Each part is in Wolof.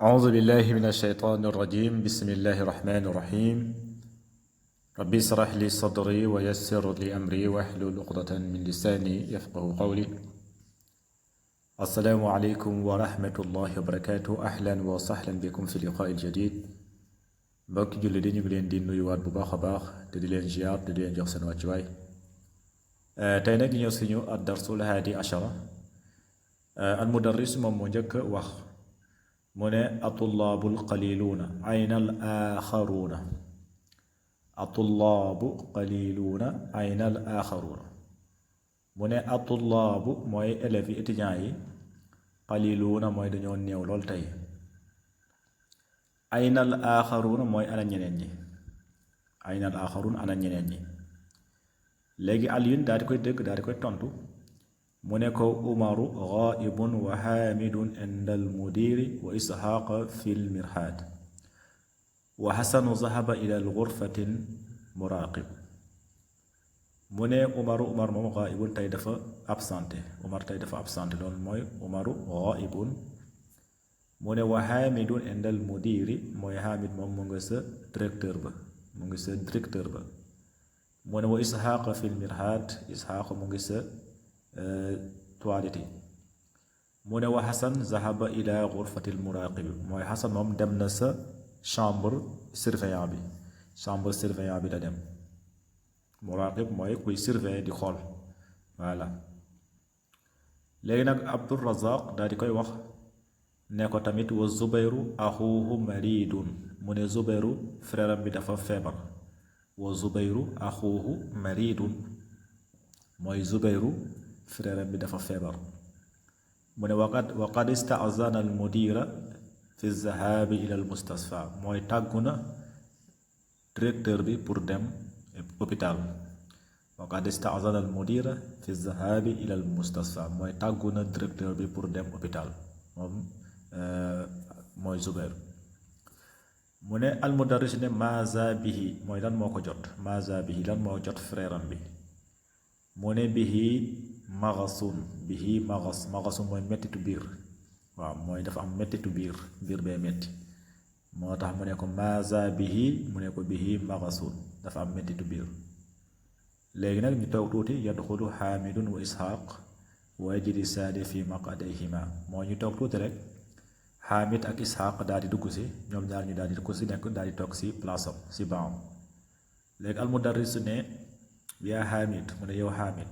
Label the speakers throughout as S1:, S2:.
S1: أعوذ بالله من الشيطان الرجيم بسم الله الرحمن الرحيم ربي اشرح لي صدري ويسر لي أمري واحلل عقدة من لساني يفقه قولي السلام عليكم ورحمة الله وبركاته أهلا وسهلا بكم في لقاء جديد mbokki julli di ñu ngi leen di nuyuwaat bu baax a baax te di leen ziar te di leen jox seen wàccuwaay tey nag ñëw suñu ad darsul haadi ashara al mudarris moom moo njëkk wax mu ne atullaabu qaliluuna ayna al aaxaruuna atullaabu qaliluuna ayna al aaxaruuna mu ne atullaabu mooy élèves yi étudiants yi qaliluuna mooy dañoo néew lool tey ayna al aaxaruuna mooy ana ñeneen ñi ayna al aaxaruuna ana ñeneen ñi léegi Aliyun daal di koy dégg daal di koy tontu mu ne ko umaru ghaibun wa hamidun inda al mudiri wa isxaaqa fi l mirhaad wa xasanu zahaba ila al gurfatin muraqib mu ne umar moom ghaibun tey dafa absenté umar tey dafa absenté loolu mooy umaru ghaibun mu ne wa hamidun inda al mudiri mooy hamid moom mu nga sa directeur ba mu ne wa isxaaqa fi l mirhaad isxaaqa mu ngi sa toilette yi mu ne wa xasan zahaba ila gurfatil muraqib mooy xasan moom dem na sa chambre surveillant bi la dem muraqib mooy kuy surveiller di xool voilà léegi nag Abdurazaq daal di koy wax ne ko tamit wa Zubayru axuuhu maridun mu ne Zubayru frère bi dafa feebar wa Zubayru axuuhu maridun mooy Zubayru frère bi dafa feebar mu ne waqad istaazana al mudira fi zahabi ila al mustasfa mooy tàggu na directeur bi pour dem hôpital waqad istaazana al mudira fi zahabi ila al mustasfa mooy tàggu na directeur bi pour dem hôpital moom mooy Zubair mu ne al mudarris ne maza bihi mooy lan moo ko jot maza bihi lan moo jot frère bi mu ne bihi magasun magasun mooy mettitu biir waaw mooy dafa am mettitu biir bee metti moo tax mu ne ko maza bihi mu ne ko bihi magasun dafa am mettitu biir léegi nag ñu toog tuuti yadxulu xaamidun wa isxaaq wa yajlisaani fi maqadayhima moo ñu toog tuuti rek xaamid ak isxaaq daal di dugg si ñoom ñaar ñu daal di dugg si nekk daal di toog si place am si baam léegi almudarris ne yaa xaamid mu ne yow xaamid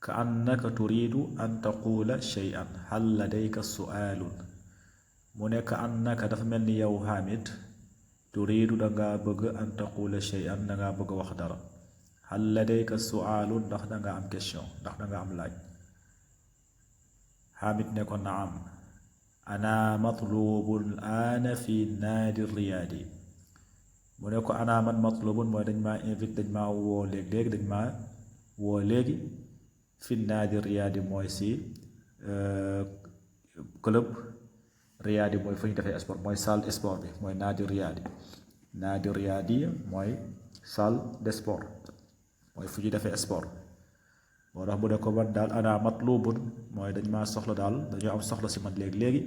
S1: ka annaka turidu an taqula shay'an hal ladayka su'aalun mu ne ka annaka dafa mel ni yow xaamid turidu danga bëgg an taqula shay'an danga bëgg wax dara hal ladayka su'aalun ndax danga am question ndax danga am laaj xaamid ne ko naam ana matlubun ana fi naadi riyaadi mu ne ko ana man matlubun mooy dañ maa invite dañ maa woo léegi dañ maa woo léegi fi naadi riyaadi mooy si club riyaadi mooy fu ñu defee sport mooy salle de sport bi mooy naadi riyaadi mooy salle de sport mooy fu ñu defee sport moo tax bu ne ko man daal ana matlubun mooy dañ maa soxla daal dañoo am soxla si man léegi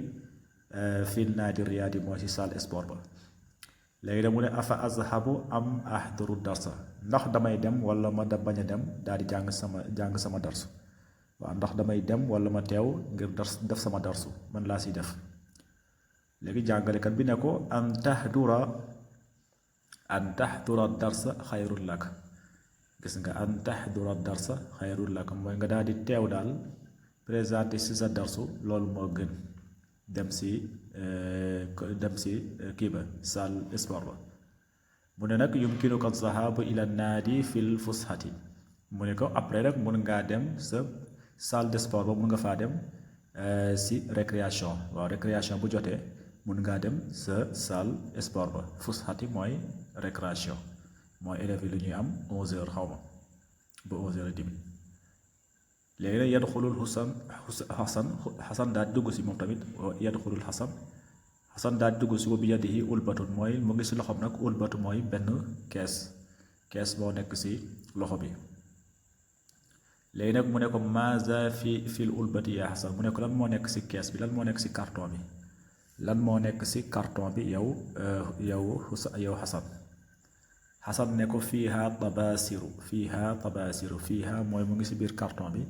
S1: fi naadi riyaadi mooy si salle sport ba léegi da mu ne afa azhabu am ahduru darsa ndax damay dem wala ma da bañ a dem daal di jàng sama darsu waaw ndax damay dem wala ma teew ngir def sama darsu man laa si def léegi jàngalekat bi ne ko an tahdura darsa xayrun lak gis nga an tahdura darsa xayrun lak mooy nga daal di teew daal présenté si sa darsu loolu moo gën dem si kii ba salle sport ba mu ne nag yumkinuka zahabu ila naadi fil fushati mu ne ko après rek mun ngaa dem sa salle de sport ba mun nga faa dem si récréation waaw récréation bu jotee mun ngaa dem sa salle sport ba fushati mooy récréation mooy élèves yi lu ñuy am 11h xaw ma ba 11h30 léegi nag yadxulul xasan daal dugg si moom tamit yadxulul xasan daal dugg si wa bi yadihi ulbatun mooy mu ngi si loxoom nag ulbatu mooy benn kees boo nekk si loxo bi léegi nag mu ne ko maza fil ulbati yaa xasan mu ne ko lan moo nekk si kees bi lan moo nekk si carton bi lan moo nekk ci carton bi yow Xasan ne ko fiiha tabaasiru fiiha mooy mu ngi ci biir carton bi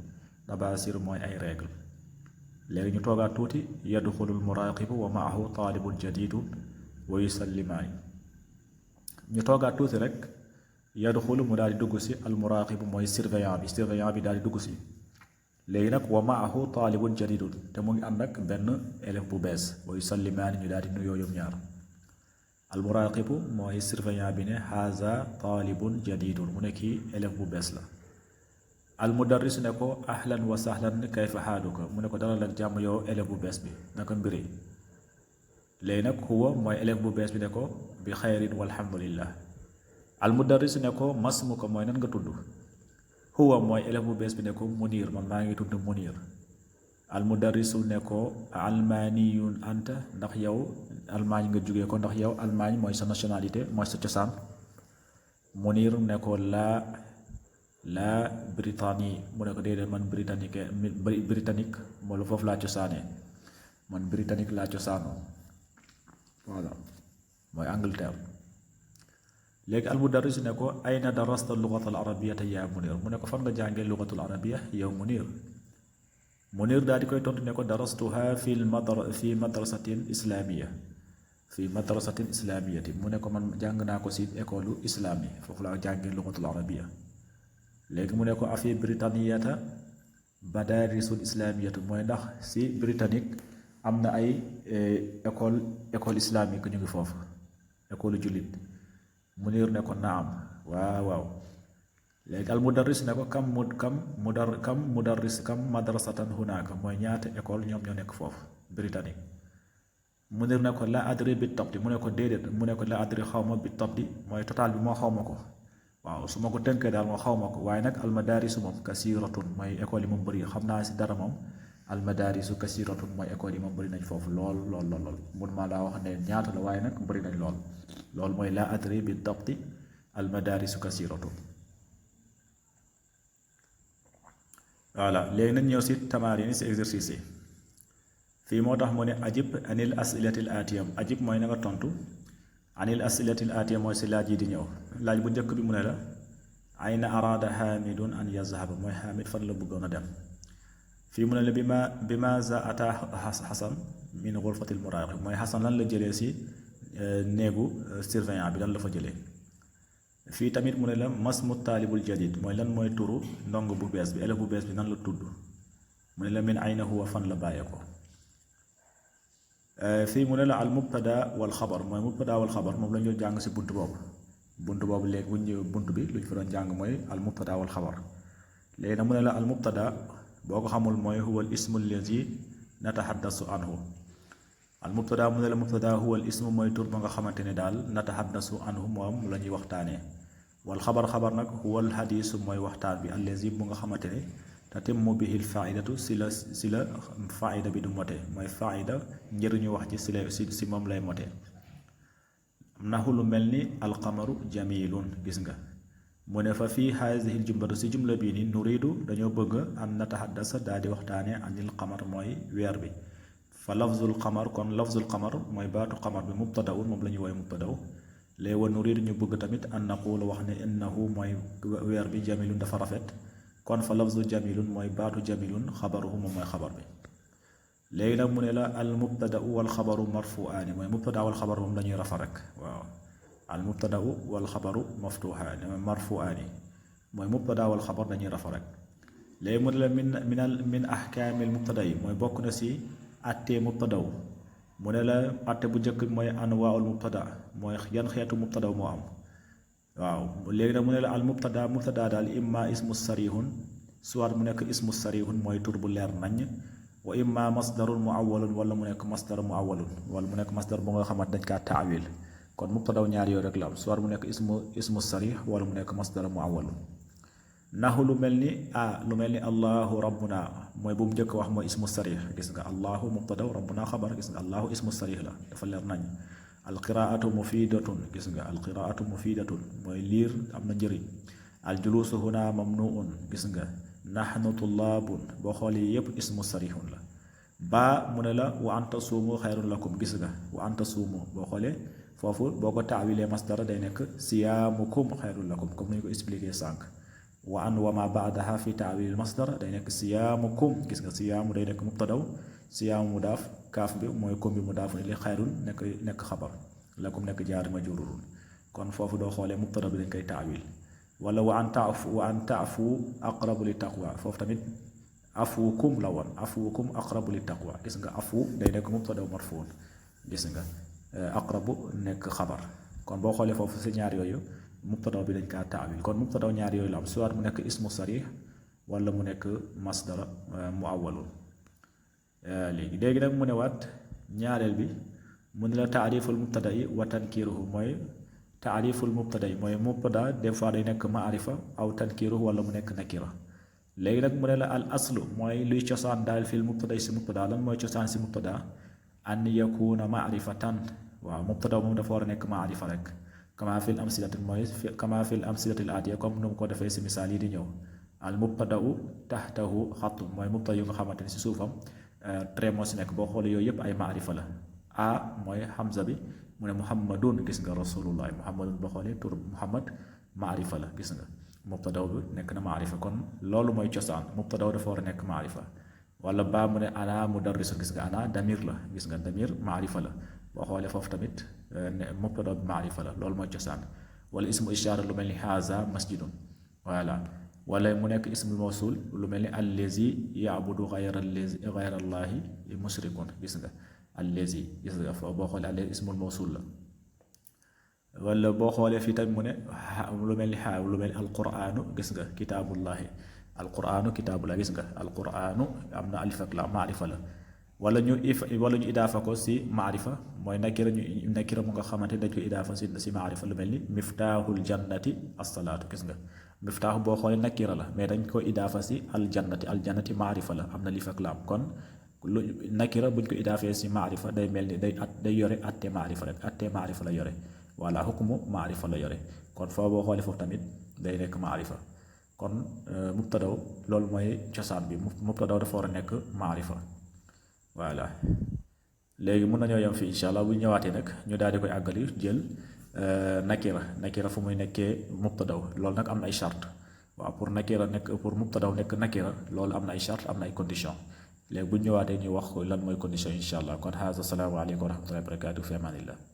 S1: tabaasiru mooy ay règle léegi ñu toogaat tuuti yadxulul muraaqibu wa maahu taalibun jadidun wa yusallimaani ñu toogaat tuuti rek yadxulu mu daal di dugg ci al muraaqibu mooy surveillant bi daal di dugg ci léegi nag wa maahu taalibun jadidun te mu ngi ànd ak benn élève bu bees wa yusallimaani ñu daal di nuyoo ñoom ñaar al muraaqibu mooy surveillant bi ne haza taalibun jadidun mu ne kii élève bu bees la al mudarris ne ko ahlan wa sahlan kayfa xaaluka mu ne ko dalal ak jàmm yow élève bu bees bi naka mbiri léegi nag huwa mooy élève bu bees bi ne ko bi xayrin walhamdulillah al mudarris ne ko masmuka mooy nan nga tudd huwa mooy élève bu bees bi ne ko munir man maa ngi tudd munir al mudarrisu ne ko almaaniyun anta ndax yow almaañ nga jógee ko ndax yow almaañ mooy sa nationalité mooy sa cosaan munir ne ko laa Britannie mu ne ko déedéet man britannique moolu foofu laa cosaanee man britannique laa cosaanoo voilà mooy Angleterre léegi almudarris ne ko ayna darasta lugatal arabiyata yaa Munir mu ne ko fan nga jàngee lugatul arabiya yow Munir daal di koy tontu ne ko darastuha fi madrasatin islamiyati mu ne ko man jàng naa ko ci école islami foofu laa jàngee lugatul arabiya léegi mu ne ko afi britaniyata badarisul islamiyatu mooy ndax ci britannique am na ay école islamique ñu ngi foofu école jullit Munir ne ko naam waaw léegi al mudarris ne ko kam madrasatan hunaka mooy ñaata école ñoom ñoo nekk foofu britannique Munir ne ko la adri bi tabdi mu ne ko déedéet mu ne ko la adri xawma bi tabdi mooy total bi moo xawma ko waaw su ma ko tënkee daal moo xawma ko waaye nag almadarisu moom kasiratun mooy école yi moom bëri xam naa ci dara moom almadarisu kasiratun mooy école yi moom bëri nañ foofu lool mun maa laa wax ne ñaata la waaye nag bëri nañ lool mooy la adri bi tabdi almadarisu kasiratun voilà léegi nañ ñëw ci tamarin ci exercice yi fii moo tax mu ne ajib anil asilatil atiyam ajib mooy na nga tontu anil asilatil atiyam mooy ci laaj yi di ñëw laaj bu njëkk bi mu ne la ayna araada xaamidun an yazhaba mooy xaamid fan la bëggoon a dem fii mu ne la bi ma za ata xasan min xurfatil muraqib mooy xasan lan la jëlee ci néegu surveillant bi lan la fa jëlee fii tamit mu ne la masmu taalibul jadid mooy lan mooy turu ndong bu bees bi élève bu bees bi nan la tudd mu ne la min ayna huwa fan la bàyyee ko fii mu ne la al mubtada wal xabar mooy mubtada wal xabar moom la ñu jàng ci bunt boobu léegi bu ñu bunt bi lu ñu fi doon jàng mooy al mubtada wal xabar léegi nag mu ne la al mubtada boo ko xamul mooy huwa al ismu allazi nataxaddasu anhu al mubtada mu ne la mubtada huwa al ismu mooy tur ba nga xamante ne daal nataxaddasu anhu moom la ñuy waxtaanee wal xabar nag huwa al xadiisu mooy waxtaan bi allazi bu nga xamante ne tatimmu bihi al faidatu si la faida bi du mote mooy faida njëriñu wax ci si moom lay mote naxu lu mel ni alqamaru jamilun gis nga mu ne fa fii haadihi l jumlatu si jumla bii ni nuridu dañoo bëgg an natahaddasa daal di waxtaane anil qamar mooy weer bi fa lafzul qamar kon lafzul qamar mooy baatu qamar bi mubtadaun moom la ñuy woowe mubtadaw léegi wa nuridu ñu bëgg tamit an naqulu wax ne innahu mooy weer bi jamilun dafa rafet kon fa lafzu jamilun mooy baatu jamilun xabaruhu moom mooy xabar bi léegi nag mu ne la al mubtadau wal xabaru marfuaani mooy mubtada wal xabar moom la ñuy rafa rek waaw al mubtadau wal xabaru maftuhaani marfuaani mooy mubtada wal xabar dañuy rafa rek léegi mu ne la min ahkaamil mubtada yi mooy bokk na ci attee mubtadaw mu ne la atte bu njëkk mooy anwaa'ul mubtada mooy yan xeetu mubtadaw moo am waaw léegi nag mu ne la al mubtada daal imma ismu sarihun soit mu nekk ismu sarihun mooy tur bu leer nañ wa imma masdarun muawwalun wala mu nekk masdar muawwalun wala mu nekk masdar bu nga xamante dañ kaa taawil kon mubtadaw ñaar yooyu rek la am soit mu nekk ismu sarih wala mu nekk masdar muawwalun naxu lu mel ni allahu rabbuna mooy bu mu njëkk wax mooy ismu sarih gis nga allahu mubtadaw rabbuna xabar gis nga allahu ismu sarih la dafa leer nañ alqiraatu mufidatun gis nga alqiraatu mufidatun mooy liir am na njëriñ aljuluusu huna mamnuun gis nga naxnu tullaabun boo xool yi yépp ismu sarihun la baa mu ne la wa anta suumu xayrun lakum gis nga wa anta suumu boo xoolee foofu boo ko taawilee masdara day nekk siyaamukum xayrun lakum comme ni ñu ko expliqué sànq wa an wa ma baadaha fi taawil masdar day nekk siyaamukum gis nga siyaamu day nekk mubtadaw siyaamu mu daaf kaaf bi mooy kom bi mu daaf li xayrun nekk xabar lakum nekk jaar majruurun kon foofu doo xoolee mubtada bi dañ koy taawil wala wa an taafu aqrabu li taqwa foofu tamit afuukum la woon afuukum aqrabu li taqwa gis nga afu day nekk mubtada marfuun gis nga aqrabu nekk xabar kon boo xoolee foofu si ñaar yooyu mubtada bi dañ kaa taawil kon mubtada ñaar yooyu la am soit mu nekk ismu sarih wala mu nekk masdara mu awwalul léegi nag mu ne waat ñaareel bi mu ne la taariful mubtada yi wa tankiruhu mooy taariful mubtada yi mooy mubtada des fois day nekk maarifa aw tankiruhu wala mu nekk nakira léegi nag mu ne la al aslu mooy luy cosaan daal fil mubtada si mubtada lan mooy cosaan si mubtada an yakuna maarifatan waaw mubtada moom dafa war a nekk maarifa rek kama fil amsilati mooy kama fil amsilati al aatiya comme nu mu ko defee si misaal yi di ñëw al mubtadau taxtahu xattu mooy mubtada yu nga xamante ni si suufam trait moo si nekk boo xoolee yooyu yëpp ay maarifa la a mooy hamza bi mu ne muhammadun gis nga rasulullah muhammadun boo xoolee tur muhammad maarifa la gis nga mubtadaw bi nekk na maarifa kon loolu mooy cosaan mubtadaw dafa war a nekk maarifa wala baa mu ne ana mudarrisun gis nga ana damir la gis nga damir maarifa la boo xoolee foofu tamit mubtadaw bi maarifa la loolu mooy cosaan wala ismu ishaara lu mel ni haza masjidun voilà wala mu nekk ismu mawsul lu mel ni allazi yaabudu gayra allahi mushrikun gis nga allazi gis nga foofu boo xoolee allazi ismul mawsul la wala boo xoolee fii tamit mu ne lu mel ni lu mel ni alquraanu gis nga kitaabullahi alquraanu kitaabullahi gis nga alquraanu am na alif ak la maarifa la wala ñu idaafa ko si maarifa mooy nakira mu nga xamante dañ ko idaafa si maarifa lu mel ni miftaahul jannati assalaatu gis nga miftaahu boo xoolee nakira la mais dañ ko idaafa si aljannati maarifa la am na alif ak laam kon lu nakira buñ ko idaafee si maarifa day mel ni day yore atte maarifa rek atte maarifa la yore wala hukmu maarifa la yore kon foo boo xoolee foofu tamit day nekk maarifa kon mubtadaw loolu mooy cosaan bi mubtadaw dafa war a nekk maarifa voilà léegi mun nañoo yem fii incha allah bu ñëwaatee nag ñu daal di koy àggali jël nakira fu muy nekkee mubtadaw loolu nag am na ay charte waaw pour mubtadaw nekk nakira loolu am na ay charte am na ay condition léegi bu ñëwaatee ñu wax lan mooy condition incha allah kon haza salaamu aleykum wa rahmatullahi wa barakatuh fi amanillah